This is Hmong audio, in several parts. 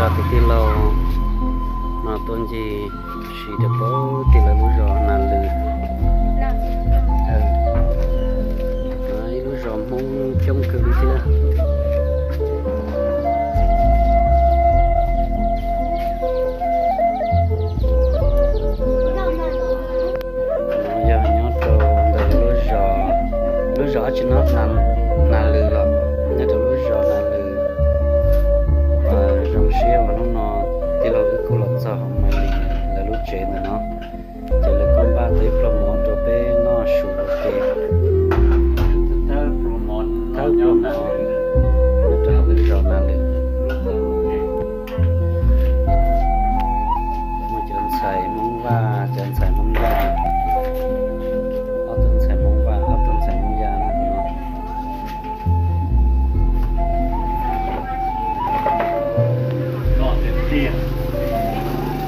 Tus tij laug no tuaj ncig siv rau pem tim lawv lub zos Nas Lwm. Ib lub zos Hmoob coob kawg li thiab. No yog nyob rau ntawm lub zos, lub zos dab tsi no, Nas Lwm los, nyob rau lub zos Nas Lwm. Zoo siab uas hnub no tij laug wb kuj los txog hauv Maiv Lis lawv lub tsev ntawm no, ces lawv kuj npaj tau ib pluag mov rau peb noj su ua ke. Thawb pluag mov nyob rau hauv lub zos Nas Lwm. Muaj cov ntxhais Hmoob Vaj, cov ntxhais Hmoob Yaj, ob tug ntxhais Hmoob Vaj, ob tug ntxhais Hmoob Yaj no.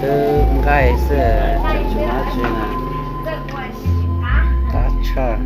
Twb nqaij xwb, tseem tsis muaj dab tsi na. Qab tshaj.